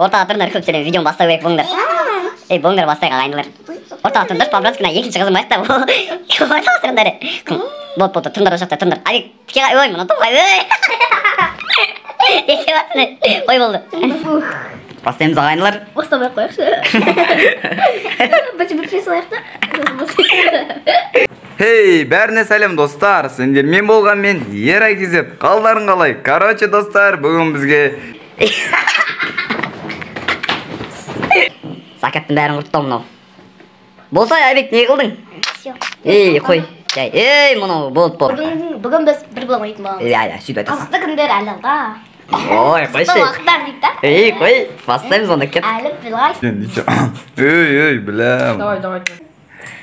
Ортаға тұрыңдар, көп сөйлеме, видеоны бастау керек болыңдар. Ей, болыңдар, бастайық, ағайындылар. Ортаға тұрыңдаршы, по-братски, мына екінші қызым аяқта. Ортаға тұрыңдар. Болды, болды, тұрыңдар осы жақта, тұрыңдар. Айбек, тіке ой, мына тоқай, ой. Не істеп жатсың? Ой, болды. Бастаймыз, ағайындылар. Бастамай ақ қояйықшы. Бірінші бір салайық та. Хей, бәріне сәлем, достар. Сендермен болған мен Ера KZ. Қалдарың қалай? Короче, достар, бүгін бізге Закаттың бәрін құртты мынау. Болса, Айбек, не қылдың? Ей, қой. Жай. Ей, мынау болды, болды. Бүгін біз бір блог ойнайтын боламыз. Иә, иә, сөйтіп айтасың. Қызықты күндер әлі алда. Ой, қойшы. Қызықты уақыттар дейді да. Ей, қой. Бастаймыз онда, кет. Әлі былай. Ей, ей, білем. Давай, давай.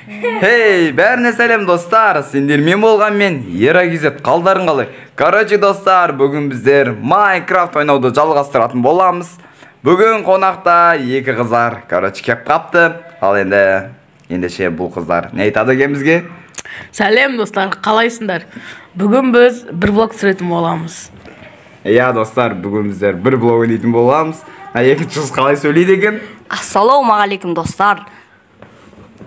Хей, бәріне сәлем, достар. Сендермен болған мен Ера KZ. Қалдарың қалай? Короче, достар, бүгін біздер Майнкрафт ойнауды жалғастыратын боламыз. Бүгін қонақта екі қыздар, короче, кеп қапты. Ал енді, ендеше бұл қыздар не айтады екен бізге? Сәлем, достар, қалайсыңдар? Бүгін біз бір блог түсіретін боламыз. Иә, достар, бүгін біздер бір блог ойнайтын боламыз. А екінші қыз қалай сөйлейді екен? Ассалаумағалейкум, достар.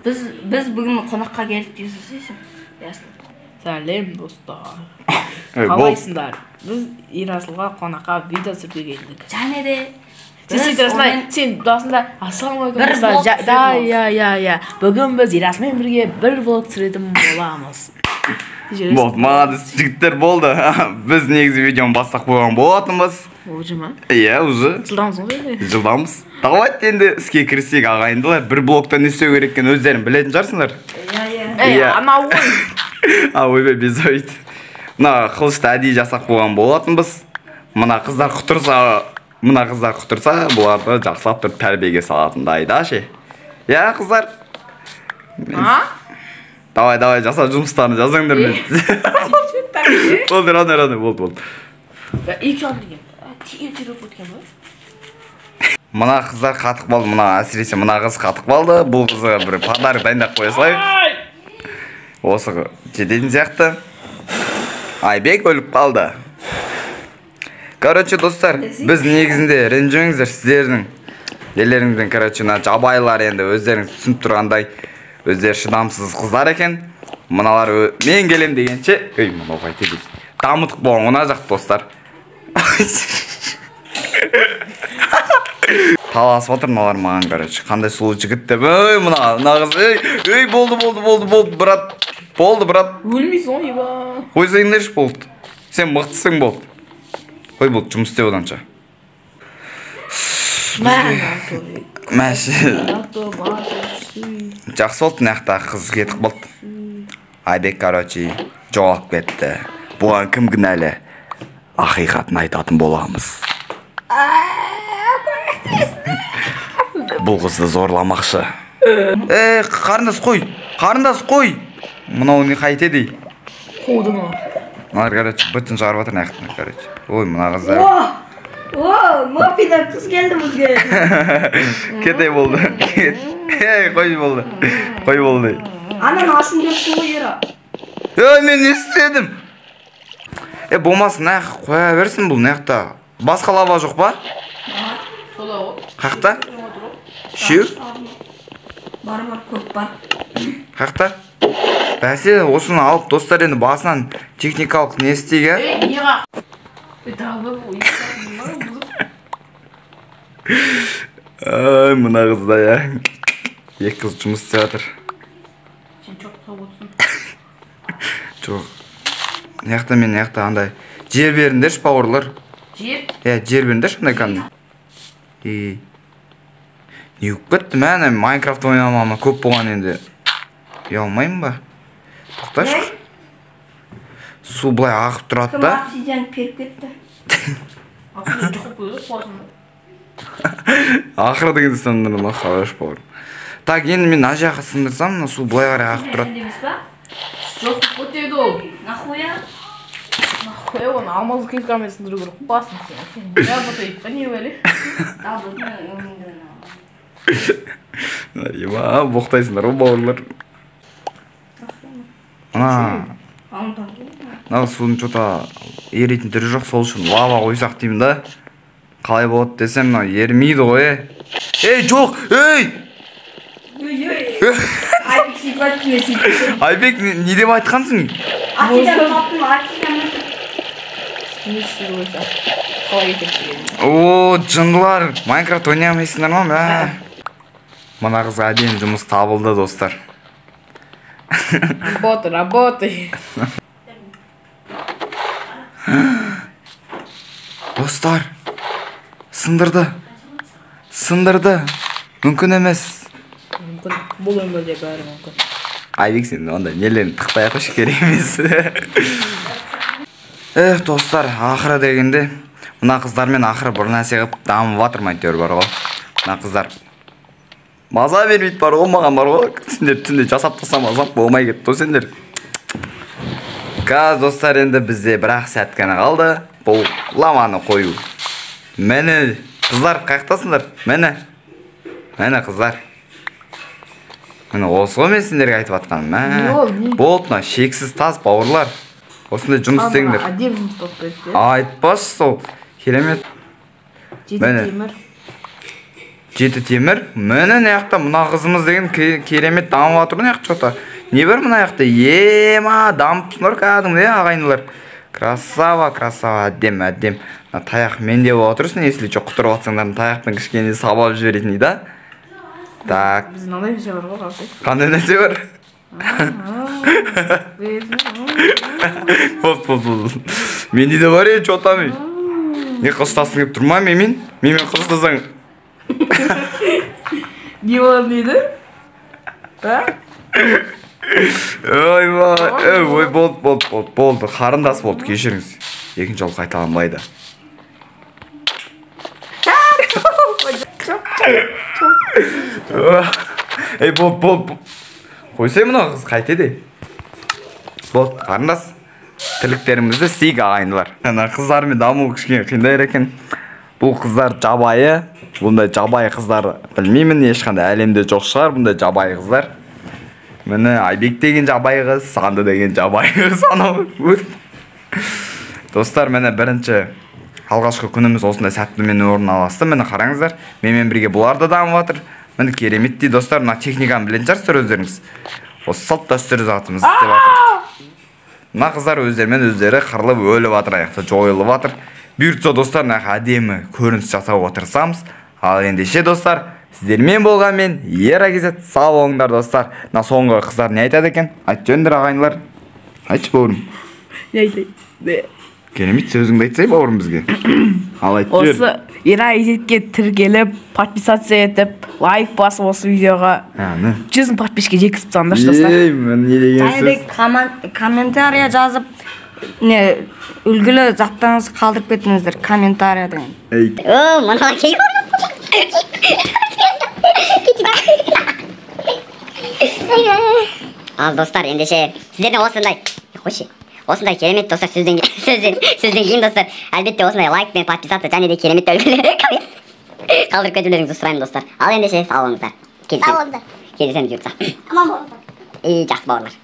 Біз бүгін қонаққа келдік дейсіз. Сәлем, достар. Ей, бол. Қалайсыңдар? Біз Ерасылға қонаққа видео түсіруге келдік. Және де Сен біз сөйтіп тұрасың, онымен сен басында ассалаумағалейкум, бір достар. блог Да, түсіретін иә, иә, иә. Бүгін біз Ерасылмен бірге бір блог түсіретін боламыз. Жүресің. Болды, молодец, жігіттер, болды. Біз негізі видеоны бастап қойған болатынбыз. Уже ма? Иә, уже. Жылдамсың ғой енді. Жылдамбыз. Давайте енді іске кірісейік, ағайындылар. Бір блогта не істеу керек екенін өздерің білетін шығарсыңдар. Иә, иә. Ей, Иә. анау ғой. А, ойбай, безобид. Мына қылышты әдейі жасап қойған болатынбыз. Мына қыздар құтырса, мына қыздар құтырса, бұларды жақсылап тұрып тәрбиеге салатындай да ше. Иә, қыздар? А? Давай, давай, жаса жұмыстарын, жазыңдар мен. Болды, рано, рано, болды, болды. Екі алды деген. Тиіп жүріп өткен ба? Мына қыздар қатық болды, мына әсіресе мына қыз қатық болды. Бұл қызға бір подарок дайындап қоя салайық. Осы жететін сияқты. Айбек өліп қалды. Короче, достар, біз негізінде ренжімеңіздер, сіздердің нелеріңізден, короче, мына жабайылар енді өздеріңіз түсініп тұрғандай, өздері шыдамсыз қыздар екен. Мыналар мен келем дегенше, ей, мынау қайтеді дейді. Дамытық болған мына жақ, достар. Таласып отыр мыналар маған, короче. Қандай сұлу жігіт деп. Ей, мына қыз, ей, ей, болды, болды, болды, болды, брат. Болды, брат. Өлмейсің ғой, еба. Қойсаңдаршы, болды. Сен мықтысың, болды. Қой, болды, жұмыс істе оданша. Мәші. Жақсы болды, мына жақта қыз кетіп қалды. Айбек, короче, жоғалып кетті. Бұған кім кінәлі? Ақиқатын айтатын боламыз. Бұл қызды зорламақшы. Ей, қарындас қой, қарындас қой. Мынау не қайтеді? Қуды ма? Мыналар, короче, бытын шығарып жатыр мына жақтан, короче. Ой, мына қыздар. О, Мопидан қыз келді бізге. Кете болды. Ей, қой болды. Қой болды. Ананы ашын депсің ғой, Ера. Ей, мен не істедім? Е, болмасын, мына жаққа қоя берсін бұл, мына жақта. Басқа лава жоқ па? Сода ғой. Қақта? Үшеу? Бар, бар, көп бар. Қақта? Бәсе, осыны алып, достар, енді басынан техникалық не істейік, ә? Ей, не қақ? Ей, тағы бір ой, Ай, мына қыз да, ә. Екі қыз жұмыс істеп жатыр. Сен жоқ соғып отырсың. Жоқ. Мына жақта мен, мына жақта андай жер беріңдерші, бауырлар. Жер? Иә, жер беріңдерші андай кәдімгі. И не болып кетті, мә, ана Майнкрафт ойнамама көп болған енді. Ұялмаймын ба? Тоқташы. Су былай ағып тұрады да. Кім обсидиан періп кетті? Обсидиан жоқ болып кетті, қуасың ба? Ақыры деген сындырма, хорош, бауырым. Так, енді мен мына жаққа сындырсам, мына су былай қарай ағып тұрады. Емес па? Жоқ болып кетеді ол. Нахуя? Нахуя оны алмаз килькамен сындыру керек, қуасың сен. Сен не работает, па, не бәле? Ема, боқтайсыңдар ғой, бауырлар. Мына мына судың чё-то еритін түрі жоқ, сол үшін лава қойсақ деймін да. Қалай болады десем, мынау ерімейді ғой, Ей, жоқ, ей! Айбек сипат не сипат. Айбек, не деп айтқансың? Обсидиан таптым, обсидиан. О, жындылар, Майнкрафт ойнай алмайсыңдар ма? Мә. Мына қызға әдемі жұмыс табылды, достар. Работай, работай. Достар, сындырды. Сындырды. Мүмкін емес. Мүмкін. Бұл өмірде бәрі мүмкін. Айбек, сен ондай нелерін тықпай ақ қойшы, керек емес. Эх, достар, ақыры дегенде мына қыздармен ақыры бір нәрсе қылып дамып жатырмын әйтеуір бар ғой. Мына қыздар маза бермейді бар ғой, маған бар ғой. Сендер түнде жасап тастасам азап болмай кетті ғой сендер. Қазір, достар, енді бізде бір-ақ сәт қана қалды. Бұл ламаны қою. Міне, қыздар, қаяқтасыңдар? Міне. Міне, қыздар. Міне, осы ғой мен сендерге айтып жатқаным. Мә. Болды, мына шексіз тас, бауырлар. Осындай жұмыс істеңдер. Әдемі жұмыс тауып берді. Айтпашы сол. Керемет. 7 темір. 7 темір. Міне, мына жақта мына қызымыз деген керемет дамып жатыр мына жақта что-то. Не бар мына жақта? Ема, дамып тұрсыңдар кәдімгідей, ағайындылар. Красава, красава, әдем, әдем. Мына таяқ менде болып отырсың, если че құтырып жатсаңдар, таяқпен кішкене сабап жіберетін да. Так. Бізде мынандай нәрсе бар ғой, қалай? Қандай нәрсе бар? Болды, болды, болды. Менде де бар, че там? Не қылыштасың келіп тұр ма менімен? Менімен қылыштасаң. Не болады дейді? А? Ойбай, ой, болды, болды, болды, болды. Қарындас болды, кешіріңіз. Екінші жолы қайталанбайды. Ей, болды, болды. Қойсай мына қыз қайтеді. Болды, қарындас. Тірліктерімізді істейік, ағайындылар. Ана қыздармен даму кішкене қиындайыр екен. Бұл қыздар жабайы. Бұндай жабайы қыздар білмеймін, ешқандай әлемде жоқ шығар бұндай жабайы қыздар. Міне, Айбек деген жабайы қыз, Санды деген жабайы қыз, анау. Достар, міне бірінші алғашқы күніміз осындай сәттімен орналасты. Міне қараңыздар, менімен бірге бұлар да дамып жатыр. Міне кереметтей, достар, мына техниканы білетін шығарсыздар өздеріңіз. Осы салт дәстүр затымызды істеп жатыр. Мына қыздар өздерімен өздері қырылып өліп жатыр, аяқта жойылып жатыр. Бұйыртса, достар, мына әдемі көрініс жасауға тырысамыз. Ал ендеше, достар, сіздермен болған мен Ера Кезет. Сау болыңдар, достар. Мына соңғы қыздар не айтады екен? Айтып жіберіңдер, ағайындылар. Айтшы, бауырым. Не айтайын? Керемет сөзіңді айтсай, бауырым, бізге. Ал айтып жібер. Осы Ера Кезетке тіркеліп, подписаться етіп, лайк басып осы видеоға 100 мың подписчикке жеткізіп тастаңдаршы, достар. Ей, не деген сөз. Және де комментария жазып, не үлгілі заттарыңызды қалдырып кетіңіздер комментарияда. Ей. О, мына кей Ал, достар, ендеше сіздерден осындай, қойшы, осындай керемет, достар, сөзден кейін, достар, әлбетте осындай лайк пен подписаться және де керемет үлгілі коммент қалдырып кетулеріңізді сұраймын, достар. Ал ендеше, сау болыңыздар. Сау болыңыздар. Кездесеміз бұйыртса. Аман болыңыздар. Ей, жақсы бауырлар.